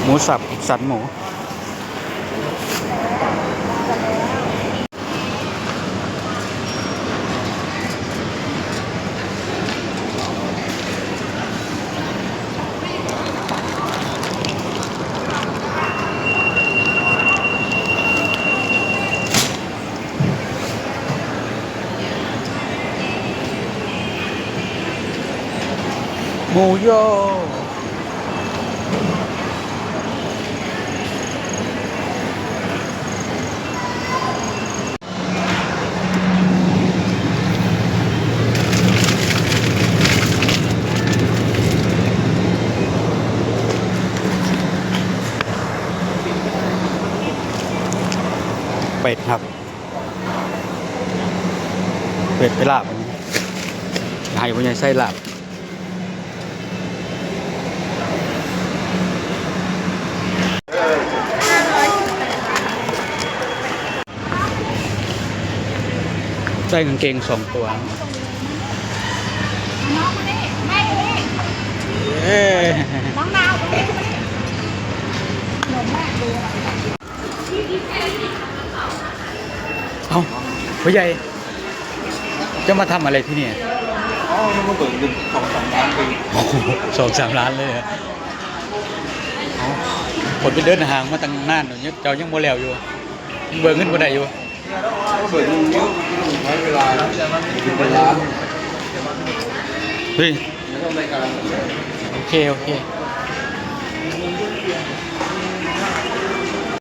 ໝູສັບ ສັນໝູ. ໝູຍົ. ເປັດຄັບ ເປັດໄປລາບ ໃຫ້ພໍ່ໃຫຍ່ໃສ່ລາບ. ໃສ່ກາງເກງສອງຕົວ. ເອີ ນ້ອງນາວ ເອົ້າ ພໍ່ໃຫຍ່ ເຈົ້າມາທຳອະໄລທີ່ນີ້? ເອົ້າ ຍັງບໍ່ເບິ່ງເງິນ ສອງສາມລ້ານເລີຍ. ໂອ້ໂຫ ສອງສາມລ້ານເລີຍ. ເອົ້າ ຄົນໄປເດີນຫ້າງມາຕັ້ງນານ ເຈົ້າຍັງບໍ່ແລ້ວຢູ່ ເບິ່ງເງິນບໍ່ໄດ້ຢູ່. ເບິ່ງຢູ່ ໃຊ້ເວລາ ເວລາ ເຮີ້ຍ ໂອເຄ ໂອເຄ.